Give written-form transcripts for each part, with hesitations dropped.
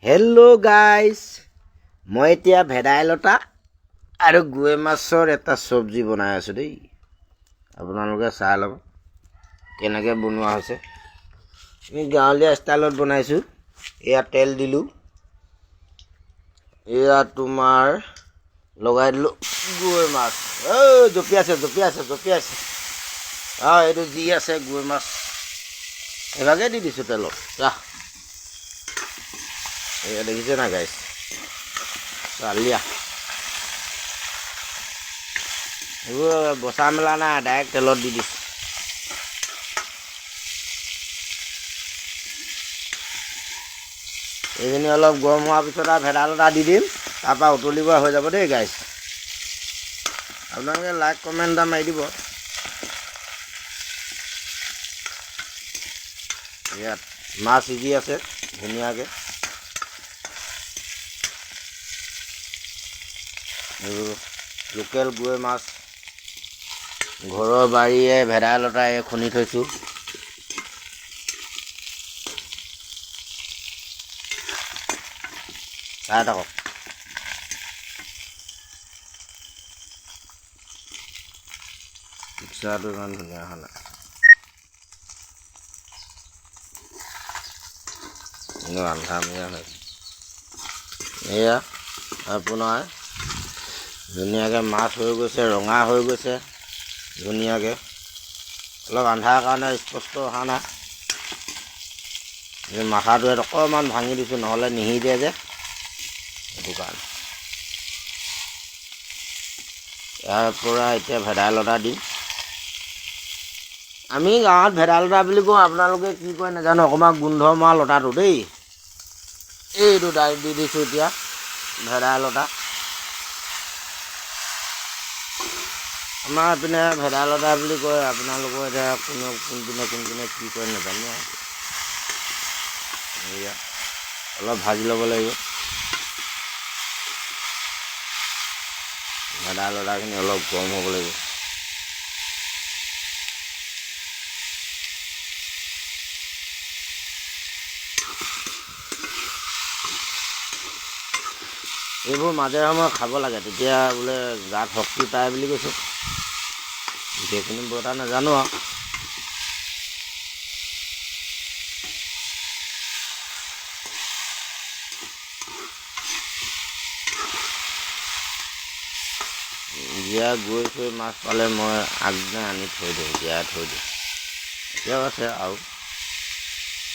Hello' guys, মই এতিয়া ভেদাইলতা আৰু গৰৈ মাছৰ এটা চব্জি বনাই আছোঁ দেই। আপোনালোকে চাই ল'ব কেনেকৈ বনোৱা হৈছে। আমি গাঁৱলীয়া ষ্টাইলত বনাইছোঁ। এয়া তেল দিলোঁ, এয়া তোমাৰ লগাই দিলোঁ গৰৈ মাছ। ঐ জঁপিয়াইছে জঁপিয়াইছে জঁপিয়াইছে। অঁ, এইটো যি আছে গৰৈ মাছ এইভাগে দি দিছোঁ তেলত। যা, এয়া দেখিছে না গাইজ, চালিয়া এইবোৰ বচা মেলা নাই, ডাইৰেক্ট তেলত দি দিছোঁ। এইখিনি অলপ গৰম হোৱাৰ পিছত আৰু ভেদাইলতা দি দিম, তাৰপৰা উতলিব হৈ যাব দেই গাইজ। আপোনালোকে লাইক কমেণ্ট এটা মাৰি দিব। ইয়াত মাছ সিজি আছে ধুনীয়াকৈ। এইবোৰ লোকেল গৰৈ মাছ, ঘৰৰ বাৰীয়ে ভেদাইলতাই খুন্দি থৈছোঁ। চাই থাকক। পিক্সাৰটো ইমান ধুনীয়া হোৱা নাই, আন্ধাৰ হৈছে। এয়া আপোনাৰ ধুনীয়াকৈ মাছ হৈ গৈছে, ৰঙা হৈ গৈছে ধুনীয়াকৈ। অলপ আন্ধাৰ কাৰণে স্পষ্ট অহা নাই। মাথাটো ইয়াত অকণমান ভাঙি দিছোঁ, নহ'লে নিসিজে যে, সেইটো কাৰণে। ইয়াৰ পৰা এতিয়া ভেদাইলতা দিম। আমি গাঁৱত ভেদাইলতা বুলি কওঁ, আপোনালোকে কি কয় নাজানো। অকণমান গোন্ধ মৰা লতাটো দেই, এইটো ডাইৰেক্ট দি দিছোঁ এতিয়া ভেদাইলতা। আমাৰ এইপিনে ভেদাইলতা বুলি কয়, আপোনালোকৰ এতিয়া কোনে কোনপিনে কোনপিনে কি কয় নাজানো আৰু। এয়া অলপ ভাজি ল'ব লাগিব ভেদাইলতাখিনি, অলপ গৰম হ'ব লাগিব। এইবোৰ মাজে সময়ে খাব লাগে, তেতিয়া বোলে গাত শক্তি পায় বুলি কৈছে। গোটেইখিনি বৰ এটা নাজানো আৰু। জীয়া গৈ থৈ মাছ পালে মই আগদিনা আনি থৈ দিওঁ, জীয়াই থৈ দিওঁ। এতিয়াও আছে আৰু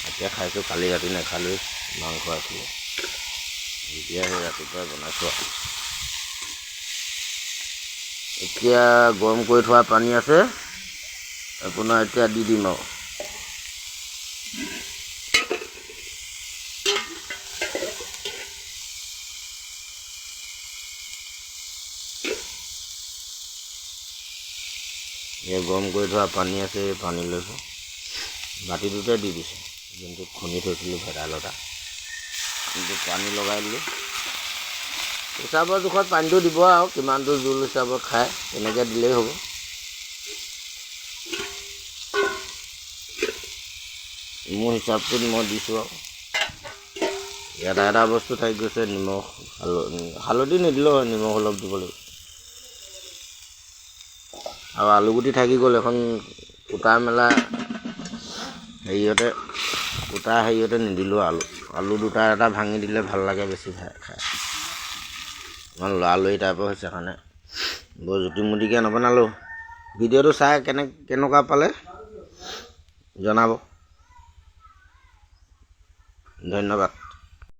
এতিয়া খাইছোঁ, কালি ৰাতি নাখালোৱেই, মাংস আছিলে। এতিয়া সেই ৰাতিপুৱাই বনাইছোঁ আৰু। এতিয়া গৰম কৰি থোৱা পানী আছে আপোনাৰ, এতিয়া দি দিম আৰু। এই গৰম কৰি থোৱা পানী আছে, এই পানী লৈছোঁ, বাতিটোতে দি দিছোঁ, যোনটো খুন্দি থৈছিলোঁ ভেদাইলতা, কিন্তু পানী লগাই দিলোঁ। হিচাপৰ জোখত পানীটো দিব আৰু, কিমানটো জোল হিচাপত খায় তেনেকৈ দিলেই হ'ব। মোৰ হিচাপটোত মই দিছোঁ আৰু। ইয়াত এটা বস্তু থাকি গৈছে, নিমখ, হালধি নিদিলেও হয়, নিমখ অলপ দিব লাগিব। আৰু আলুগুটি থাকি গ'ল, এখন কুটা মেলা হেৰিয়তে, কুটা হেৰিয়তে নিদিলোঁ আলু। আলু দুটা এটা ভাঙি দিলে ভাল লাগে বেছি খাই। অকণমান লৰালৰি টাইপৰ হৈছে কাৰণে বৰ জুতি-মুতিকৈ নবনালোঁ। ভিডিঅ'টো চাই কেনেকুৱা পালে জনাব। ধন্যবাদ।